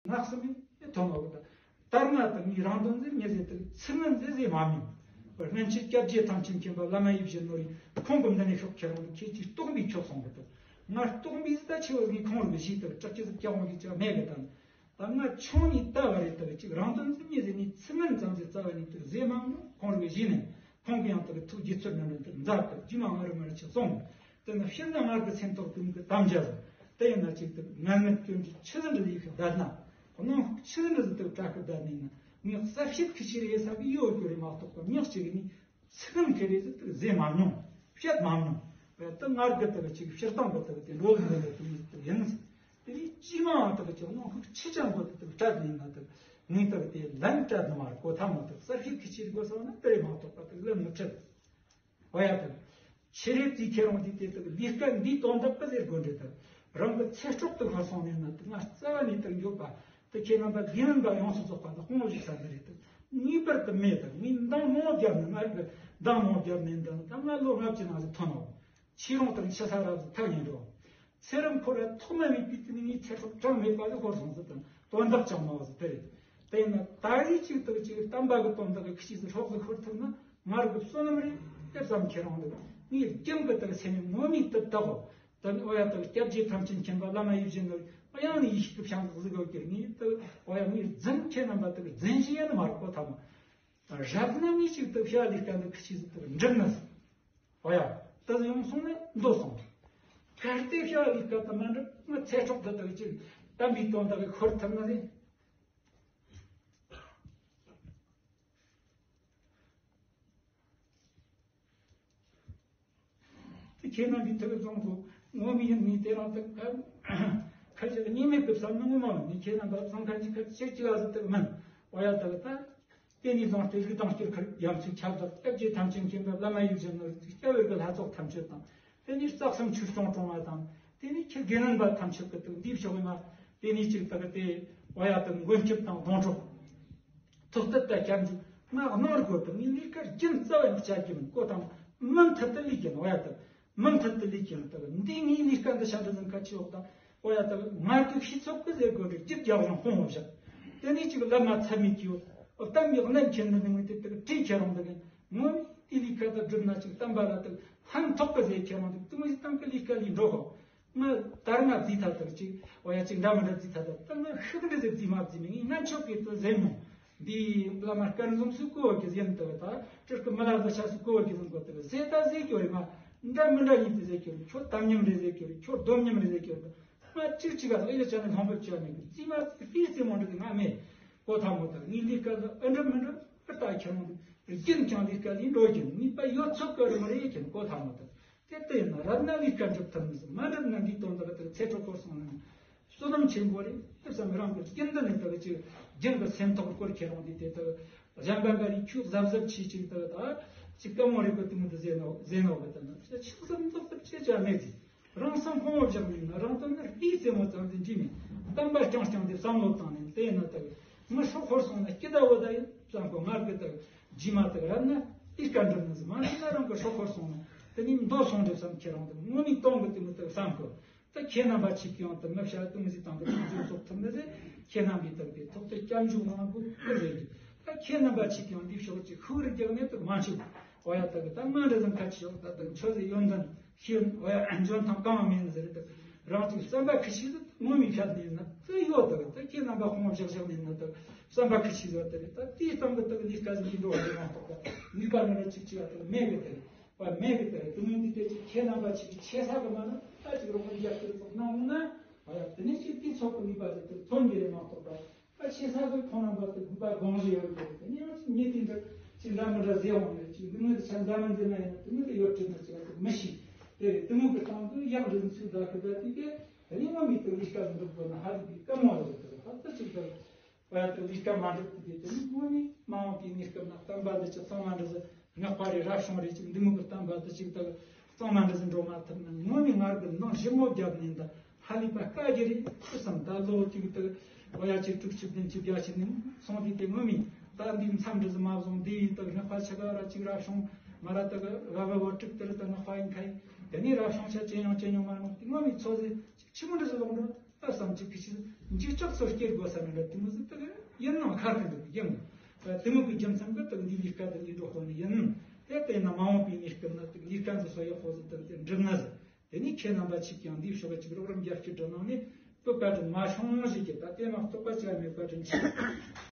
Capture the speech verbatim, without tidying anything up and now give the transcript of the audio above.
ངག་སེམས་མི་ཐོན་ནོ་གི་ད། ད་ང་དང་ངའི་རང་དོན་ཟེར་ངས་ཟེར་དུ་ཚིག་ངན་ཟེར་ཟེར་མ་མྱོང་། སྔོན་ཆད་སྐྱབས་རྗེ་ཐམས་ཅད་མཁྱེན་པ་བླ་མ་ཡིད་བཞིན་ནོར་བུས་ཁོང་གི་འདི་ནས་ཤོག་ཁྱེད་རང་ཁྱེད་ཀྱིས་རྟོགས་པའི་ཆོག་སོང་གི་ད། ང་རྟོགས་པའི་ཟིག་ད་ཆེ་བ་ངས་ཁོང་རུ་གི་ཞིག་ད་དྲག་ཅི་ཟིག་ཀྱང་འོང་གི་ཅག་མེད་གི་ད། ད་ང་ཆུང་ནས་ལྟ་བ་རེད་ད་གཅིག་རང་དོན་ཟེར་ངས་ཟེར་ནས་ཚིག་ངན་ཙམ་ཟེར་རྩ་བ་ནས་དུ་ཟེར་མ་མྱོང་། ཁོང་རུ་གི་ཞིག་ནས་ཁོང་གི་ཡང་ད་གི་ཐུགས་དགྱེས་ཚོར་ནང་ནས་དུ་མཛད་དུ་རྗེས་མ་ང་རུ་མ་རུ་ཆེ་སོང་། དེ་ནི་ཕྱིར་ན་ང་གི་སེམས་ཐོག་ཏུ་གི་དམ་བཅའ་ཟིག་དེ་ཡིན་ན་ཅིག་ཏུ་ངན་ངན་སྐྱོན་གྱི་ཆུ་ཟིན་འདྲ་ཡིག་གི་བརྡ་ན། གནོང་ཤུགས་ཆུ་ཟིན་འདྲ་ཟིག་ཏུ་བཀྲ་ཤིས་བརྡ་ནས་ན་ངས་གསལ་བཤད་ཁི་ཆི་རེ་ས་གི་ཡོད་རྒྱུ་རེད་མ་གཏོགས་པ་ཉག་ཅིག་ནི་ཚིག་ངན་ཁི་རེ་ཟིག་ཏུ་ཟེར་མ་མྱོང་། བཤད་མ་མྱོང་། དེ་ངར་གི་ཏུ་ཅིག་ཕྱིར་བཏང་གི་ཏུ་དེ་འགྲོ་གི་འདུག་ཏུ་ཡིན། དེ་ནི་ཅི་མ་ཏུ་ཅིག་གནོང་ཤུགས་ཆི་ཅང་གོ་ཏུ་ཏུ་སྤྲད་ནས་ན་ཏུ་ངས་ཏུ་དེ་ལན་སྤྲད་ནི་མ་རེད། གོ་ཐལ་མོ་ཏུ་གསལ་བཤད་ཁི་ཆི་རེ་དགོས་སོང་ན་དེ་རེད་མ་གཏོགས་པ་ཏུ་ལན་མི་ཁྲིད། འོ་ཡ་དང་། ཆི་རེད་དེ་ཁྱེད་རང་དེ་དེ་དག་ལས་ཀ་འདིའི་དོན་དག་གི་ཟེར་དགོས་འདྲ་དང་། རང་གི་ཚེ་སྲོག་ཏུ་ཤོར་སོང་ནས་ན་དེ་ང་རྩ་བ་ནས་དག་འགྱོད་པ་དེ་ཁྱེད་རྣམ་པ་དགེ་འདུན་པ་ཡོངས་སུ་རྫོགས་པ་དག་དཔང་བོ་ཞིག་ས་འདི་རེད་དང་། ངེས་པར་དུ་མེད་དང་། ངས་འདང་མང་བརྒྱབ་ནས་ང་རིག་གི་འདང་མང་བརྒྱབ་ནས་འདང་ད་ང་ལོ་ལྔ་བཅུ་ནང་ཟིག་ཐོན་ནོ། ཁྱེད་རང་དང་ཆ་ས་རབ་ཟིག་ཐག་ཉེ་འགྲོ། ཚེ་རིང་འཁོར་བ་ཐོག་མ་མེད་པའི་དུས་ནས་ངའི་ཚེ་སྲོག་གྲངས་མེད་པ་ཟིག་ཤོར་སོང་ཟིག་དང་དོན་དག་ཅང་མ་བ་ཟིག་དེ་རེད། དེ་ཡིན་ན་ད་རེས་ཅིག་ཏུ་ཅིག་བསྟན་པ་གི་དོན་དག་གི་ཁྱི་ཟིག་སྲོག་ཟིག་ཤོར་ཐུབ་ན་ང་རང་གི་བསོད་ནམས་རེད་དེ་བསམ་ཁྱེད་རང་འདུག་ངས་རྒྱུན་གི་ཏུ་སེམས་ནས་ངོ་མའི་དུ་བདག་གོ། ད་ནི་ཨོ་ཡ་ཏུ་སྐྱབས་རྗེ་ཐམས་ཅད་མཁྱེན་པ་བླ་མ་ཡིད་བཞིན་ནོར་བུ་ཡང་ནས་ཡིད་ཤིག་ཏུ་བྱང་ཟིག་ཟིག་ཡོད་ཀྱི་ངས་ཏུ་ཨོ་ཡ་ངས་རྫུན་ཁྱེད་རྣམ་པ་ཏུ་རྫུན་བཞིན་ཡང་ནི་མ་རེད་གོ་ཐལ་མོ། རབ་ན་ངས་ཅིག་ཏུ་བྱ་ལས་ཀ་འདི་ཁི་ཆི་ཟིག་ཏུ་འགྲུབ་ན་ཟིག་ཨོ་ཡ། ད་ཡོང་སོང་ན་འདོད་སོང་། གལ་ཏེ་བྱ་བའི་སྐབས་དུ་མ་འགྲུབ་ང་ཚེ་སྲོག་འདི་དག་ཅིག་བསྟན་པའི་དོན་དག་གི་ཤོར་ཐུབ་ན་རེད། དེ་ཁྱེད་རྣམ་པའི་ཐུགས་བཟང་པོ་ངོ་མི་ཡིན་ནི་དེ་རང་དུ་ཁ་ཁ་ཅིག་གཉིས་མེད་ཀྱི་བསམ་ནི་ངོ་མ་ནི་ཁྱེད་རྣམ་པ་བཟང་ཁ་ཅིག་ཁ་ཅིག་ཅིག་ལ་ཟིག་ཏུ་མིན། ཨོ་ཡ་དག་ད། དེ་ནས་བཟུང་སྟེ་རིགས་དང་སྐྱེ་འགྲོ་ཡང་ཚིག་ཁྱབ་བདག་སྐྱབས་རྗེ་ཐམས་ཅད་མཁྱེན་པའི་བླ་མ་ཡིད་བཞིན་ནོར་བུའི་སྐྱབས་འོས་ཀྱི་ལྷ་ཚོགས་ཐམས་ཅད་དང་། དེ་ནས་རྩ་གསུམ་ཆོས་སྐྱོང་སྲུང་བ་དང་། དེ་ནས་ཁྱེད་དགེ་འདུན་པ་ཐམས་ཅད་ཀྱི་དུ་འདིའི་ཕྱོགས་ནས་དེ་ནས་ཅིག་དག་དེ་ཨོ་ཡ་དུ་མགོན་སྐྱབས་དང་སྡོང་གྲོགས། ཐུགས་གཏད་དུ་སྐྱབས་འཇུག་ང་གནོར་དགོས་དུ་ངས་ལས་ཀ་རྒྱུན་རྩ་བ་ནས་བྱ་རྒྱུ་མིན་གོ་དང་མུ་མཐུད་དུ་ལས་ཀྱི་ཨོ་ཡ་དུ། མུ་མཐུད་དུ་ལས་ཀྱང་དག་འདི་ངའི་ལས་ཀ་འདི་ཤ་འདྲ་ཟིན་ཁ་ཆེ་འོག་དང་ཨོ་ཡ་དག་ང་གི་ཤི་ཚོགས་ཀྱི་ཟེར་དགོས་རེད། རྒྱུད་རྒྱག་རང་སྤོང་བ་བཞག་དེ་ནས་ཅིག་ལབ་ན་ཚད་མེད་ཀྱི་ཡོད། གཏམ་གྱི་གནད་ཁྱེར་འདི་ནི་ངོས་དེ་དག་བྲིས་ཁྱེར་རང་འདི་གན་ངོ་མི་དེ་ལས་ཀ་དག་སྒྲུབ་ན་ཅིག་གཏམ་པ་ལ་དག་ཕན་ཐོགས་ཀྱི་ཟེར་ཁྱེར་རང་འདུག་དེ་ངོས་གཏམ་གྱི་ལས་ཀ་ལས་འགྲོ་གོ། ང་ད་ར་ང་བརྩིས་ཐ་དག་ཅིག་ཨོ་ཡ་ཅིག་འདྲ་མི་འདྲ་བརྩིས་ཐ་དག་ད་ང་ཤི་གི་འདྲ་ཟེར་བརྩིས་མ་བརྩིས་མིན་ངས་ང་ཆོག་གི་དུ་ཟེར་མོ། འདི་བླ་མ་སྐལ་འཛོམས་སུ་གོ་བ་གི་ཟེར་འདུག་ད་སྤྲུལ་སྐུ་མི་ལ་ཟ་ཆ་སུ་གོ་བ་གི་ཟེར་འགོ་དུ་ཟེར་ད་ཟེར་གྱི་རེད། ང་འདྲ་མི་འདྲ་ཡིན་དུ་ཟེར་གྱི་རེད། ཁྱོད་དམ་ཉམས་རེད་ཟེར་གྱི་རེད། ཁྱོད་སྡོམ་ཉམས་རེད་ཟེར་གྱི་རེད། ང་གཅིག་གཅིག་ག་ལ་ཡིད་ཆ་ནས་ལྷོང་འབེབས་བྱས་མེད་གི་རྩིས་མ་རྩིས་ཕིས་རྩིས་མོ་འདྲ་གི་ང་མེད་གོ་ཐ་མོ་ད་ངའི་ལས་ཀ་ལ་ཨ་འདྲ་མི་འདྲ་ཨ་ད་ཁྱེད་རང་རྒྱུན་ཀྱང་ལས་ཀ་ལས་འགྲོ་གྱིན་ངའི་པ་ཡོད་ཚོད་ཀ་རུ་མ་རེད་ཡེ་གྱིན་གོ་ཐ་མོ་ད། དེ་ལྟ་ཡིན་ན་རབ་ན་ལས་ཀ་འགྲུབ་ཐུབ་མི་སྲིད། མ་འགྲུབ་ན་འདིའི་དོན་དག་དེ་ཚེ་སྲོག་སྐོར་སོང་ན་བསོད་ནམས་ཆེན་པོ་རེད་དེ་བསམ་རང་གི་རྒྱུན་དུ་ནས་དག་ཅིག་རྒྱུན་གྱི་སེམས་ཐོག་སྐོར་ཁྱེད་རང་འདི་དེ་དག་གཞན་པ་འགའ་རེ་ཁྱོད་གཟབ་གཟབ་ཆེ་ཅིག་དག་ད་ཅིག་དཀའ་མོ་རེད་གི་དུ་མི་དུ་ཟེར་ནོ་ཟེར་ནོ་གི་དུ་ནི་ཆགས་སུ་མི་འདུག་ཐབས་ཅི་བྱ་མེད་ཅིག་རང་སེམས་ཕོངས་པོ་བཞག་ནས་ན་རང་དོན་ནི་ལྷའི་རྩེ་མོ་ཙམ་དུ་འདྲིས་ནས་བསྟན་པ་རྐྱང་རྐྱང་དེ་བསམ་བློ་བཏང་ནས་དེ་ཡིན་ན་དག་མི་སྲོག་ཤོར་སོང་ན་སྐྱིད་ད་བོ་ད་ཡིན་བསམ་གོ་ངར་གི་དག་རྗེས་མ་དག་རབ་ན་ལས་ཀ་འགྲུབ་ན་ཟི་མ་འགྲུབ་ན་རང་གི་སྲོག་ཤོར་སོང་ན་དེ་ནི་མདོ་སོང་རེད་བསམ་ཁྱེད་རང་དུ་ངོ་མའི་སྟོང་གི་དུ་མི་དུ་བསམ་གོ། ད་ཁྱེད་རྣམ་པ་ཆིག་ཀྱང་དུ་མི་བྱ་དུ་མི་ཟིག་དང་དུ་ཁྱེད་ཚོ་ཚོགས་ཐུབ་ནི་ཟེ་ཁྱེད་རྣམ་པའི་དུ་པའི་ཐོག་ཏུ་སྐྱབས་འཇུག་ངང་གུ་ཀུ་རེ་རྒྱུ། ད་ཁྱེད་རྣམ་པ་ཆིག་ཀྱང་འདི་ཕྱོགས་ཀྱི་ཤུགས་རེ་རྒྱག་ནས་དུ་མ་འཆུག་ཨོ་ཡ་དུ་གི་ད་མ་འདྲ་ཟིན་ཁ་ཆིག་ད་དུ་ཆོས་ཟེ་ཡོན་ཏན་ཤེས་ཨོ་ཡ་འཇོན་ཐང་གང་མེད་ནི་ཟེར་དུ་རང་ཅིག་བསམ་པ་ཁི་ཤིག་དུ་ངོ་མི་བྱ་ནི་ན་དུ་ཡོད་དུ་ད་ཁྱེད་རྣམ་པ་ཁོང་བཞག་བཞག་ནས་ན་དུ་བསམ་པ་ཁི་ཤིག་ཡོད་དུ་རེད། ད་དེའི་སྟེང་གི་དུ་ལས་ཀ་ཟིན་གྱི་འགྲོ་བ་རེད་མ་གཏོགས་ད་ནུས་པ་ལ་ན་ཅིག་ཅིག་ཡ་དུ་མེད་གི་དུ་རེད། བ་མེད་གི་དེ་དུ་མིན་འདི་དེ་ཅིག་ཁྱེད་རྣམ་པ་ཅིག་གི་ཆེ་ས་གི་མ་ན་ད་ཅིག་རོགས་པ་རྒྱབ་སྐྱོར་ཐོག་གནང་འོང་ན་ཨ་ཡ་དེ་ནས་ཅིག་དེ་ཚོགས་གི་ནུས་པ་དེ་དུ་ཐོན་གི་རེད་མ་གཏོགས་པ་ད་ཆེ་ས་གི་ཁོང་རྣམ་པ་དུ་དགོས་པ་དགོངས་བཞེས་ཡོད་གི་རེད། དེ་ནས་ཡང་ཅིག་མི་དེ་འདྲ་ཅིག་འདྲ་མི་འདྲ་ཟེར་འོང་རེད། ཅིག་འདི་མོ་དེ་ཆ་འདྲ་མི་འདི་ན་ཡིན་ན་དུ་མི་དེ་ཡོད་དྲན་ན་ཅིག་ཨ་དུ་མི་ཤེས་དེ་རེད། དུ་མོ་གི་སྟེང་དུ་ཡག་རིན་ཚུལ་འདྲ་གི་ད་དེ་གི་དེ་ནས་ང་མི་དུ་ལས་ཀ་འགྲུབ་དགོས་ན་ཧ་ལས་པའི་དཀའ་མོ་རེད། དུ་ད་ད་ཅིག་ད། བར་དུ་ལས་ཀ་མ་འགྲུབ་ཀྱི་དེ་དེ་ནི་དངོས་ནས་མ་འོངས་པའི་གནས་སྐབས་ན་བསྟན་པ་འདི་ཅི་གཙང་མ་འདྲ་ཟིག་སྔགས་པ་རེ་རབ་བྱུང་རེ་ཅིག་འདི་མོ་གི་བསྟན་པ་འདི་ཅིག་དག་གཙང་མ་འདྲ་ཟིག་འགྲོ་མ་ཐུབ་ན་དངོས་ནས་ངར་གི་འདང་ཞིབ་མོ་བརྒྱབ་ནས་འདི་ཧ་ལས་པ་དཀའ་རྒྱུ་རེད་བསམ། ད་ལོ་གཅིག་དག་བ་ཡ་གཅིག་དྲུག་ཅུ་བདུན་ཅུ་བརྒྱད་ཅུ་ནས་སོང་དུས་དེ་དངོས་ནས་ད་འདི་མཚམས་འདྲ་ཟིག་མ་བཟུང་འདི་ཡིན་དག་སྔགས་པ་ཆ་ག་ར་གཅིག་རབ་བྱུང་མ་ར་དག་བ་བ་བ་དྲུག་དེ་ར་དག་སྔགས་པ་ཡིན་ཁ་ཡིན་དེ་ནས་རབ་བྱུང་ཆ་ཅན་ཡང་ཅན་ཡང་མ་རུང་དེ་དངོས་ནས་ཚོ་ཟིག་ཅིག་ཆི་མོ་འདྲ་ཟིག་ལོག་འགྲོ། ད་བསམ་གྱི་ཁི་ཆི་འཇིགས་སྐྲག་ཚོ་སྐྱེ་དགོས་ས་མེད་ལ་དེ་མོ་ཟིག་དག་ཡིན་ནམ་ཁ་ཁ་འདུག་ཡིན། དེ་མོ་གི་རྒྱུ་མཚན་གི་དག་འདི་ལས་ཀ་དེ་ལས་འགྲོ་ཁོ་ནི་ཡིན། དེ་ལྟ་ཡིན་ན་མ་འོངས་པའི་གནས་སྐབས་ན་དག་ལས་ཀ་འདི་ཚོ་ཡག་པོ་ཟིག་དག་དེ་འགྲུབ་ན་ཟིག་དེ་ནས་ཁྱེད་རྣམ་པ་ཆིག་ཀྱང་འདིའི་ཤོག་ག་ཅིག་རོགས་རམ་རྒྱབ་སྐྱོར་འགྲོ་གནང་ནས་བོད་བཀའ་དྲིན་མ་བྱུང་ཞིག་གི་ད་དེ་མ་གཏོགས་པ་ཅི་ཡང་མེད། བཀའ་དྲིན་ཆེ།